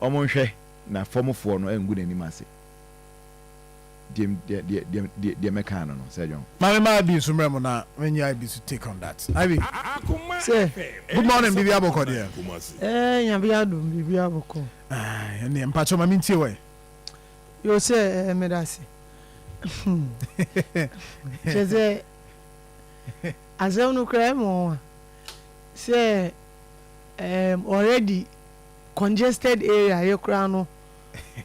Ɔmo nhwɛ na fɔmfoɔ no ngu n'anim ase. Deɛ deɛ deɛ deɛ deɛ deɛ mɛka no, Sir John. Maame ma Ivy nso mmerɛ mu na menye Ivy so take on that. Ivy. Sɛ. Good morning, biribi abɔkɔ deɛ? Ɛɛ, Nyame adom, biribi abɔkɔ. Ɛneɛ mpakyɛ ma mentie wɔ. Yo, sɛ ɛɛ, meda ase. Kyerɛ sɛ asɛm no koraa ɛma wɔn a sɛ already congested area yɛ koraa no,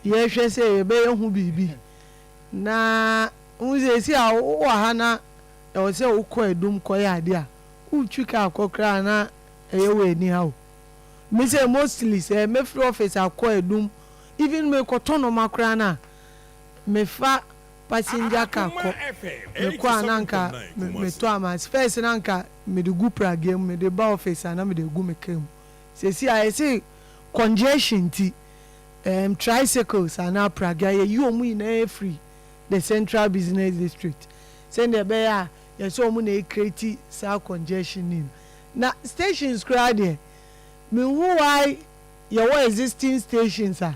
yɛhwɛ sɛ yɛbɛyɛ ho biribi na n sɛ esi a wowɔ ha na ɛwɔ sɛ wokɔ Adum kɔyɛ adeɛ a, wotwi kaa kɔ koraa na ɛyɛ wɔ ani ha o. Me sɛ mostly sɛ mɛfiri office akɔ Adum, even mekɔtɔ nɔɔma koraa no a, mefa passenger car kɔ. Mekɔ a, na nka metɔ ama first na nka mede gu pragea mu mede ba office a, na mede gu me car mu. Sɛsi a yɛse congestion nti tricycles anaa pragea, yɛyi wɔn nyinaa firi the Central Business District sɛnea ɛbɛyɛ a yɛsɛ wɔn na ecreate saa congestion nim. Na stations koraa deɛ, menhu why yɛwɔ existing stations a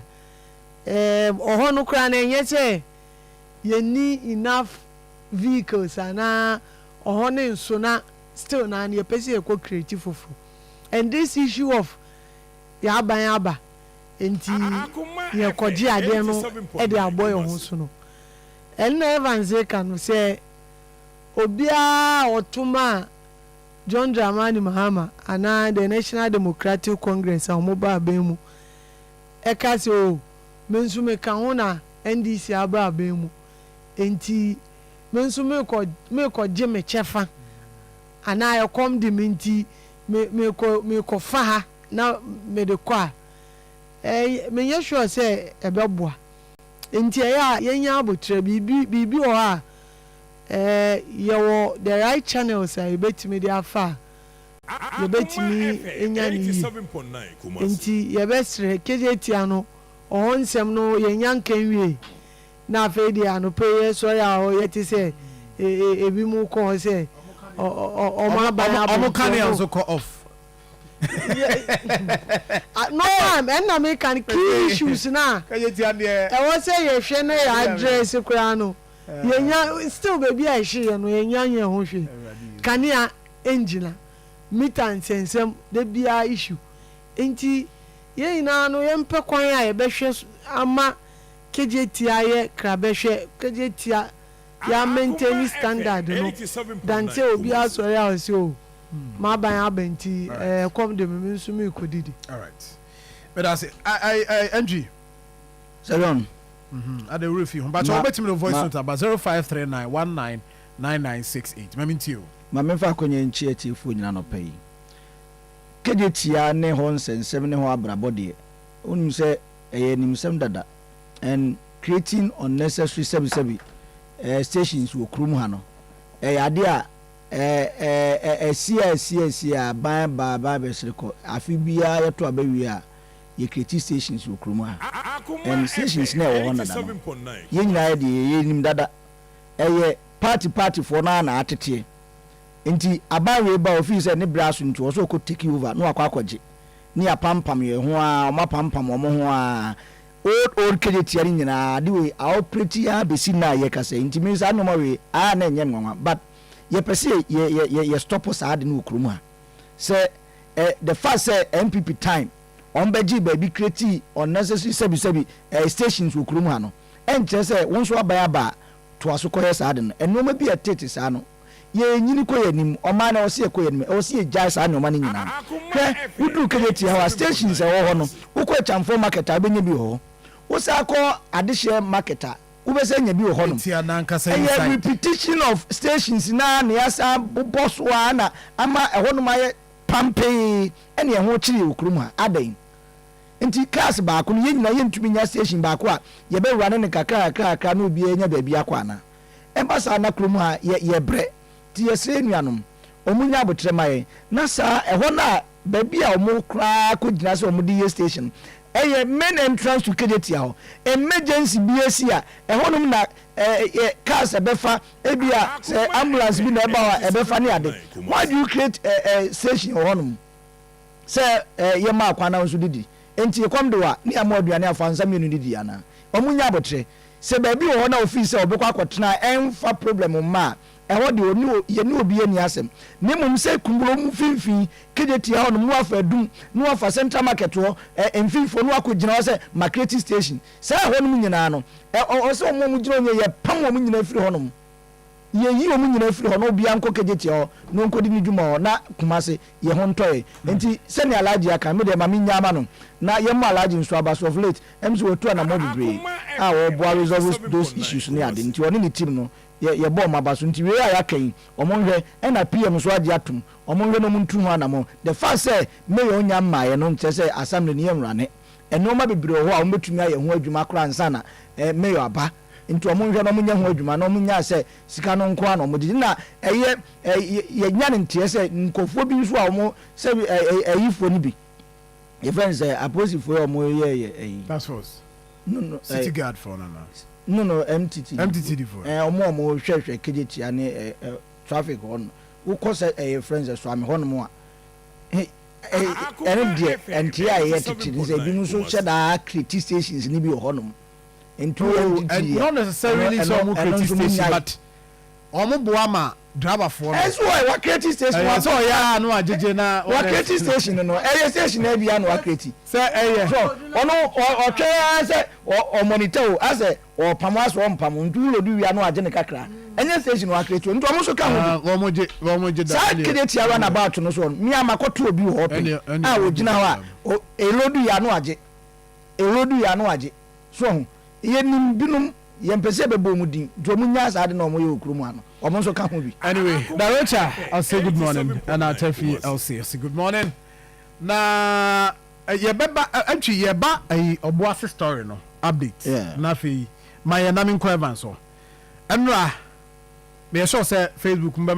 ɔhɔ no koraa no, ɛnyɛ sɛ yɛnni enough vehicles anaa ɔhɔ ne nso na still na yɛpɛ sɛ yɛkɔ create foforɔ. And this issue of yɛaban aba nti yɛkɔgye adeɛ no de abɔ yɛn ho so no, ɛnna Evans ka no sɛ obiara a ɔtom a John Dramani Mahama anaa the National Democratic Congress a wɔn ba abɛn mu ɛka sɛ, "O, me nso meka ho na NDC aba abɛn mu, nti me nso mekɔ mekɔgye me kyɛfa anaa ɛkɔm de me nti me mekɔ mekɔfa ha na mede kɔ" a, menyɛ sure sɛ ɛbɛboa. Nti ɛyɛ a yɛnya abotire. Biribi wɔ hɔ a yɛwɔ the right channels a yɛbɛtumi de afa a yɛbɛtumi nya ne yie. Nti yɛbɛsrɛ, Kejetia no ɔhɔ nsɛm no, yɛnya nka nwie na afei deɛ anɔpɛ yɛ sɔre a ɔyɛ te sɛ ebi mu kɔ hɔ sɛ ɔmo aban abɔ. Ɔmo kanea nso kɔ off. No, ɛnna mi kan key issues na ɛwɔ sɛ yɛhwɛ na yɛ address koraa no, yɛnya still baabi a ɛhye yɛ no, yɛnya nyɛ ho hwee. Kanea ngyina, meter nsɛnsɛm de biara issue. Nti yɛn nyinaa no, yɛmpɛ kwan a yɛbɛhwɛ ama Kejetia yɛ krabɛhwɛ, Kejetia yɛ maintain standard no dan sɛ obi asɔre a ɔsɛ, "O, m'aban aba nti ɛkɔm de me, me nso mi kɔ didi." Alright, meda ase. Entry. Sɛdɔn. Ade wura fi ho but wobɛtumi de voice note aba 0539199968. Mami ntie o. Ma memfa akɔnya nkyi atiefoɔ nyina nɔpɛ yi. Kejetia ne hɔ nsɛnsɛm ne hɔ abrabɔ deɛ, wonim sɛ ɛyɛ nimsɛm dada, and creating unnecessary sɛbisɛbi stations wɔ kurom ha no, ɛyɛ adeɛ a ɛsi a ɛsi a ɛsi a aban ba aban bɛsere kɔ. Afe biara yɛto abɛwie a, yɛ create stations wɔ kurom ha, and stations na ɛwɔ hɔ dada no, yɛn nyinaa yɛ deɛ yɛnim dada, ɛyɛ party partyfoɔ naa na ateteɛ. Nti aban wei ba, ofii sɛ ne bere aso nti ɔsɛ ɔkɔ take over na wakɔ akɔgye ne yɛapampam yɛn ho a, ɔmo apampam ɔmo ho a, old old Kejetia no nyinaa ade wei a operate a bɛsi nna a yɛkasa yi. Nti mi saa nneɛma wei a na ɛnyɛ nwanwa, but yɛpɛ sɛ yɛ stop saa ade no wɔ kurom ha sɛ the fact sɛ NPP time wɔn bɛgye baabi create unnecessary sɛbisɛbi stations wɔ kurom ha no, ɛnkyerɛ sɛ wɔn nso aban aba a toa so kɔyɛ saa ade no. Nneɛma bi a ɛtete saa no, yɛnyini kɔ yɛn anim. Ɔman na ɛwɔ sɛ yɛkɔ yɛn anim, ɛwɔ sɛ yɛgyae saa nneɛma no nyinaa. Hwɛ, woduru Kejetia hɔ a, stations a ɛwɔ hɔ no, wokɔ Akyamfoɔ Market a, wobɛnya bi wɔ hɔ. Wosan kɔ Adehyeɛ Market a, wobɛsɛ nya bi wɔ hɔnom. Ɛyɛ repetition of stations na yɛasan bobɔ so a na ama ɛhɔnom ayɛ pampee, ɛne ɛho kyeree wɔ kurom ha adɛn? Nti cars baako no, yɛn nyinaa yɛntumi nya station baako a yɛbɛwura ne kakra kakra kakra na obiara nya baabi akɔ ana? Ɛba saa na kurom ha yɛ yɛbrɛ. Nti yɛsrɛ nuanom, ɔmo nya abotire ma yɛn na saa ɛhɔ no a baabi a ɔmo koraa kɔ gyina sɛ ɔmo de yɛ station, ɛyɛ main entrance to Kejetia hɔ. Emergency bi esi a, ɛhɔnom na ɛɛ cars ɛbɛfa, ebi a sɛ ambulance bi na ɛba hɔ a, ɛbɛfa ne ade. Why do you create station wɔ hɔnom sɛ yɛma akwan na nso didi? Enti ekɔm de wo a, ne yɛama wo aduane afa nsa mmienu didi anaa? Ɔmo nya abotrɛ. Sɛ baabi wɔ hɔ na ofii sɛ ɔbɛkɔ akɔtena a ɛmfa problem mma a, ɛhɔ deɛ ɔne yɛne obi nni asɛm. Na mmom sɛ Kumbolo mu mfimfini, Kejetia hɔ nom, na wafa Adum, na wafa Central Market hɔ, ɛ, mfimfini hɔ, na wakɔgyina hɔ sɛ Makreti Station. Saa ɛhɔ nom nyinaa no, ɛ, ɔ, ɔsɛ wɔn a wɔgyina hɔ nyinaa, yɛpam wɔn nyinaa firi hɔ nom. Yɛyi wɔn nyinaa firi hɔ na obiara nkɔ Kejetia hɔ na ɔnkɔdi ne dwuma hɔ na Kumasi yɛ ho ntɔ yɛn. Nti sɛnea Alhaji aka no, me deɛ ma mennyaa ma no na yɛmmɔ Alhaji nso aba so. Of late, ɛm sɛ watu anammɔn bebree a ɔreboa resolve those issues ne ade nti ɔne ne team no yɛ yɛbɔ wɔn aba so. Nti wei a yɛaka yi, wɔn nhwɛ ɛna PM nso agye atom, wɔn nhwɛ na wɔn ntu ho anammɔn. The fact sɛ Mayor nnya mmaeɛ no nkyerɛ sɛ Assembly no yɛnwurane. Nnoɔma bebree wɔ hɔ a wɔbɛtumi ayɛ ho adwuma koraa ansa na Mayor aba. Nti ɔmo nhwɛ na ɔmo nyɛ ho adwuma na ɔmo nyaa sɛ sika no nko ara na ɔmo gyegye na ɛyɛ yɛnya no nteɛ sɛ nkorɔfoɔ bi nso a ɔmo sɛ ɛyifoɔ no bi yɛfrɛ no sɛ apolisifoɔ yi a ɔmo yɛ yɛ ɛyi. Task force. No no City guard foɔ no anaa. No no MTTD. MTTD foɔ. Ɛɛ ɔmo a ɔmo hwɛ hwɛ kegyetia ne ɛ traffic hɔ no wokɔ sɛ ɛyɛ frɛ no sɛ soame hɔ nom a ɛno deɛ nteɛ a ɛyɛ tete ne sɛ ebinom nso hyɛ daa create stations no bi wɔ hɔ nom. Nti Oh, MTT and deɛ not necessarily sɛ ɔmo ɛno create nso station monyae. but ɔmo boa ma driver foɔ no. Ɛnso ɔyɛ wa create station Ɛyɛ wa sɛ ɔyɛ a na wagyegye na wa create station no ɛyɛ station na ebia na wa create. Sɛ ɛyɛ. So ɔno ɔtwɛn ara sɛ ɔmonitor o asɛ ɔpam asɛ ɔmpam nti wo load wie a na wagye ne kakra ɛnyɛ station wa create o nti ɔmo nso ka ho bi. Wɔn gye wɔn gye da. Saa kede tia run about no so no me a makɔto obi wɔ hɔ pɛn a ogyina hɔ a eload wie a na wagye eload wie a na wagye. So wahu? Yɛnim binom, yɛmpɛ sɛ yɛbɛbɔ wɔn din, nti wɔn nyaa saa ade no a wɔyɛ wɔ kurom ha no, wɔn nso ka ho bi. Anyway, Darocha ɔse good morning ɛna Tafi Elsie ɔse good morning na yɛbɛba ɛntwi yɛba ɛyi ɔboase story no update na afei ma yɛn na menkɔ Evans hɔ ɛnora meyɛ sure sɛ Facebook mbɛma.